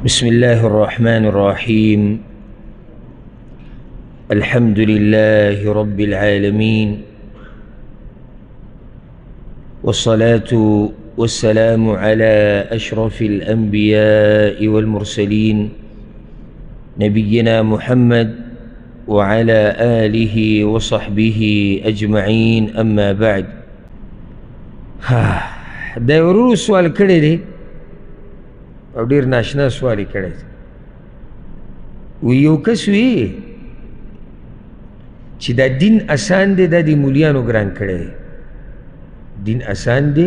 بسم الله الرحمن الرحيم. الحمد لله رب العالمين، والصلاة والسلام على أشرف الأنبياء والمرسلين، نبينا محمد وعلى آله وصحبه أجمعين، أما بعد. دا ورور سوال کړی دی او ډېر ناشنا سوال یې کړی دی. وی یو کس وی چې دا دین اسان دی، دا د مولیانو ګران کړی دی. دین اسان دی،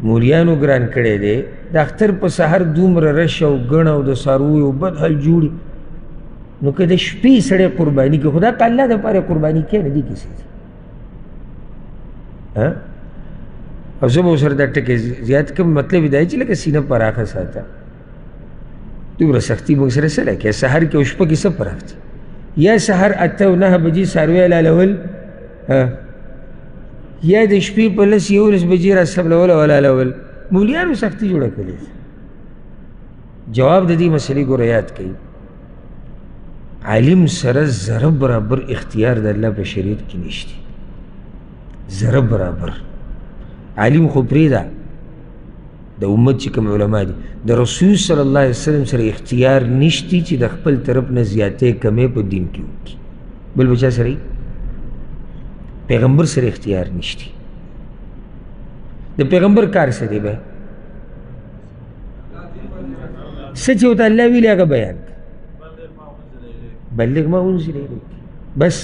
مولیانو ګران کړی دی. د اختر په سحر دومره رش او ګڼه او د څارویو بد حال جوړي، نو که د شپې سړی قرباني کوي، خو دا که الله دپاره قرباني کوي نه، دې کیسې دي. او زه به ورسره دا ټکی زیات کړم، مطلب یې دا دی چې لکه سینه پراخه ساته، دومره سختي موږ سره څه لکه سحر کې او شپه کې څه فرق دی؟ یا سحر 8 او 9 بجې څاروی حلالول، یا د شپې په 10 11 بجې را سملول او حلالول. مولیانو سختي جوړه کړې ده. جواب د دې مسئلې ګوره یاد کړئ، عالم سره ذره برابر اختیار د الله په شریعت کې نشته، ذره برابر. عالم خو پرېږده، د امت چې کوم علما دي، د رسول صلی الله علیه وسلم سره اختیار نشتی چې د خپل طرف نه زیاتې کمې په دین کې وکړي. بل به چا سره؟ پیغمبر سره اختیار نشتی. د پیغمبر کار څه دی؟ به څه چې ورته الله ویلي هغه بیان کړه، بلغ ما انزل الیک. بس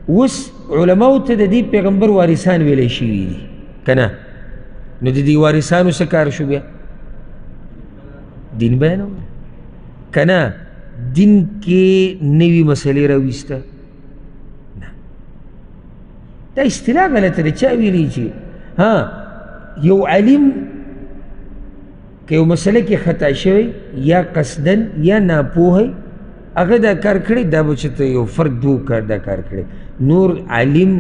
اوس علماو ته د دې پیغمبر وارثان ویلی شوي دي که نه؟ نو د دې وارثانو څه کار شو؟ بیا دین بیانول که نه؟ دین کې نوې مسئلې راویسته نه. دا اصطلاح غلطه ده. چا ویلي چې ها یو عالم که یو مسئله کې خطا شوی یا قصداً یا ناپوهی هغه دا کار کړی، دا به چې ته یو فرد دوه کار دا کار کړی. نور عالم،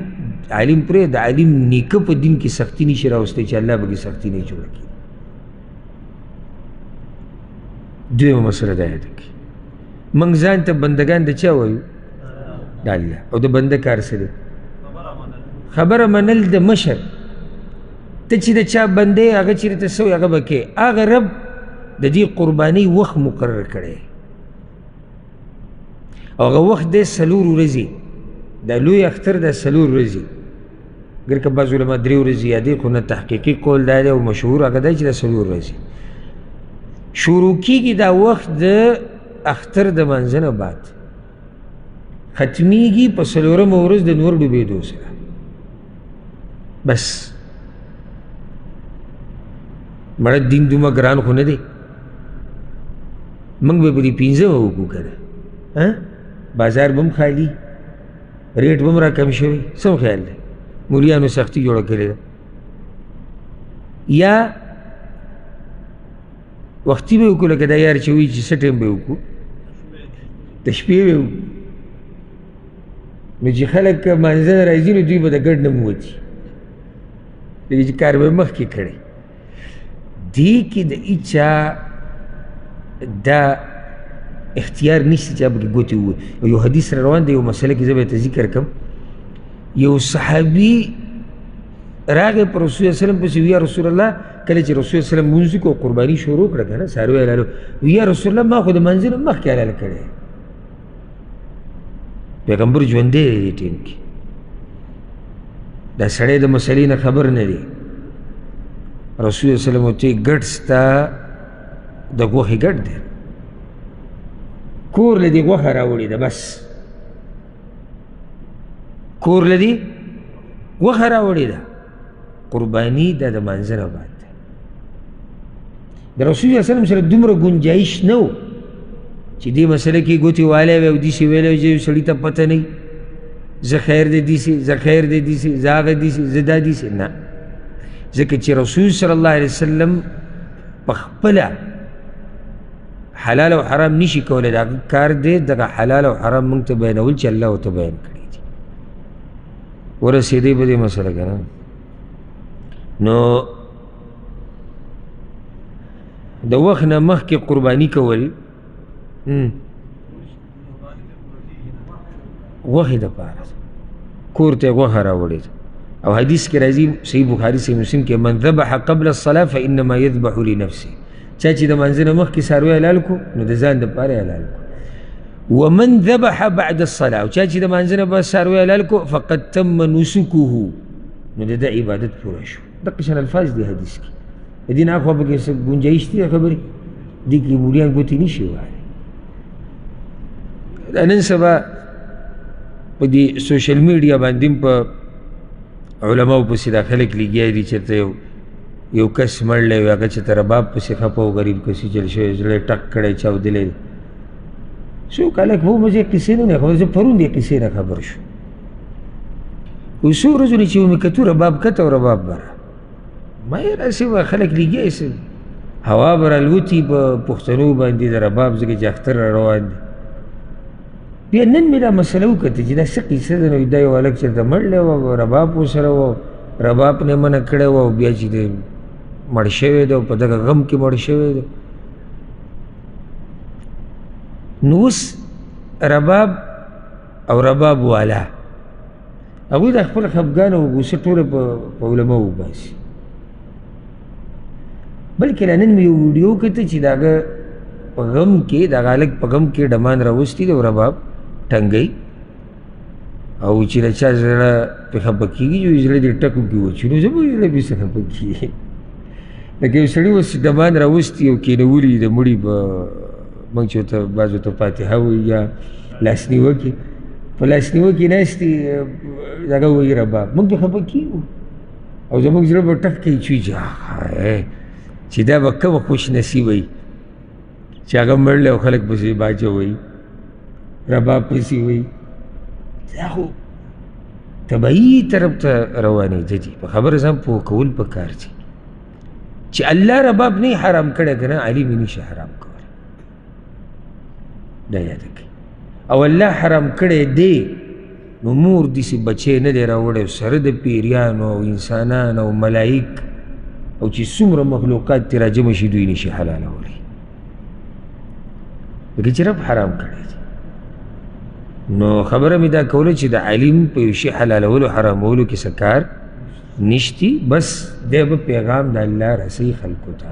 عالم پرې د عالم نیکه په دین کې سختي نشي راوستی چې الله به کې سختي نه جوړه کړي. دویمه مسله دا یاده کړي، موږ ځان ته بندګان د چا وایو؟ د الله. او د بنده کار څه دی؟ خبره منل د مشر. ته چې د چا بنده یې، هغه چېرته څه وایي هغه به کوې. هغه رب د دې قربانۍ وخت مقرر کړی، او هغه وخت دی 4 ورځې. دا لوی اختر دا 4 ورځې، ګر که بعض علما 3 ورځې یادوي، خو نه تحقیقي قول دا دی او مشهور هغه دی چې دا 4 ورځې شروع کېږي. دا وخت د اختر د مانځه نه بعد ختمیږي په 4مه ورځ د نور ډوبېدو سره. بس مړه دین دومره ګران خو نه دی، موږ به په دې 5مه وکړو که نه؟ بازار به هم خالي، ریټ به هم راکم شوی. څه خیال دی؟ مولیانو سختي جوړه کړې ده. یا وختي به وکړو، لکه دا یار چې وایي چې څه ټایم به وکړو، د شپې به وکړو. نو چې خلک مانځه نه راځي نو دوی به د ګډ نه ووځي، لکه چې کار به یې مخکې کړی. دې کې د هیچا دا اختیار نشته چې پکې ګوتې ووهي. یو حدیث را روان دی، یو مسله کې زه به ته ذکر کړم. یو صحابي راغی پر رسول الله وسلم پسې، وی یا رسول الله، کله چې رسول الله وسلم لمونځ وکړو قرباني شروع کړه که نه، څاروی حلالو، وی یا رسول الله ما خو د مانځه نه مخکې حلال کړی. پیغمبر ژوندی دی دې ټایم کې، دا سړی د مسئلې نه خبر نه دی. رسول الله وسلم ورته وایي ګډ ستا د غوښې ګډ دی، کور له دې غوښه راوړې ده، بس کور له دې غوښه راوړې ده. قرباني دا د مانځه نه بعد ده. د رسول الله وسلم سره دومره ګنجایش نه و چې دې مسئله کې ګوتې والی وی او داسې ویلی وی چې یو سړي ته پته نه وي، زه خیر دی داسې، زه خیر دی داسې، زه هغه داسې، زه دا داسې. نه، ځکه چې رسول صلی الله علیه وسلم په خپله حلال او حرام نشي کولی، د هغه کار دی دغه حلال او حرام موږ ته بیانول چې الله ورته بیان کړي دي. ورسېدی په دې مسله که نه؟ نو د وخت نه مخکې قرباني کول غوښې دپاره کور ته یې غوښه راوړې ده. او حدیث کې راځي صحیح بخاري صحیح مسلم کې من ذبح قبل الصلاة فإنما يذبح لنفسه، چا چې د مانځه نه مخکې څاروی حلال کړو نو د ځان دپاره یې حلال کړو. ومن ذبح بعد الصلاة، او چا چې د مانځه نه بعد څاروی حلال کړو فقد تم نسکه، نو د ده عبادت پوره شو. دقه شان الفاظ دي حدیث کې. د دې نه اخوا پکې څه ګنجایش دي خبرې دې کې مولیان ګوتې نه شي وهلی. دا نن سبا په دې سوشل میډیا باندې هم په علماو پسې دا خلک لګیا دي، چېرته یو کس مړلی وي هغه چې ته رباب پسې خفه و غریب کس یې چل شوی زړه یې ټک کړی چاودلی دی. څوک هلک خو مزې قصې نه خبر، زه پرون دې قصې نه خبر شو. اوس څو ورځو نه چې ومې کتو رباب کته او رباب بره، ما یې داسې وه خلک لګیا یې هوا به راالوتي په پښتنو باندې د رباب ځکه چې اختر را روان دی. بیا نن مې دا مسله وکته چې دا څه قصه ده، نو دا یو هلک چېرته مړلی و رباب ورسره و، رباب نه منع کړی و او بیا چې دی مړ شوی دی او په دغه غم کې مړ شوی دی. نو اوس رباب او رباب والا هغوی د خپل خفګان او غوسه ټوله په علماو وباسي. بلکې لا نن مې یو ویډیو کته چې د هغه په غم کې د هغه هلک په غم کې ډمان راوستي دی او رباب ټنګوي، او چې له چا زړه پرې خفه کېږي چې زړه دې ټکو کې وچي نو زموږ زړه پرې څه خفه کېږي. لکه یو سړي اوس ډمان راوستي او کښېنولي د مړي په موږ چې ورته بعضو ته فاتحه وایي یا لاسنیوه کې په لاسنیوه کې ناست دي هغه وایي رباب، موږ پرې خفه کېږو او زموږ زړه به ټک کوي چې چې دا به کومه خوش نصیبه وي چې هغه مړلی او خلک پسې باجه وایي رباب پسې وایي. دا خو طبیعي طرف ته روانېده دي. په خبره ځان پوه کول پکار دي چې الله رباب نه حرام کړی که نه عالم یې نشي حرام کولی، دا یاده کړئ. او الله حرام کړی دی نو مور داسې بچی نه دی راوړی سره د پیریانو او انسانانو او ملایک او چې څومره مخلوقات ترې راجمع شي دوی نشي حلالولی، ځکه چې رب حرام کړی دی. نو خبره مې دا کوله چې د عالم په یو شي حلالولو حرامولو کې څه کار نشتی، بس دی به پیغام د الله رسوي خلکو ته.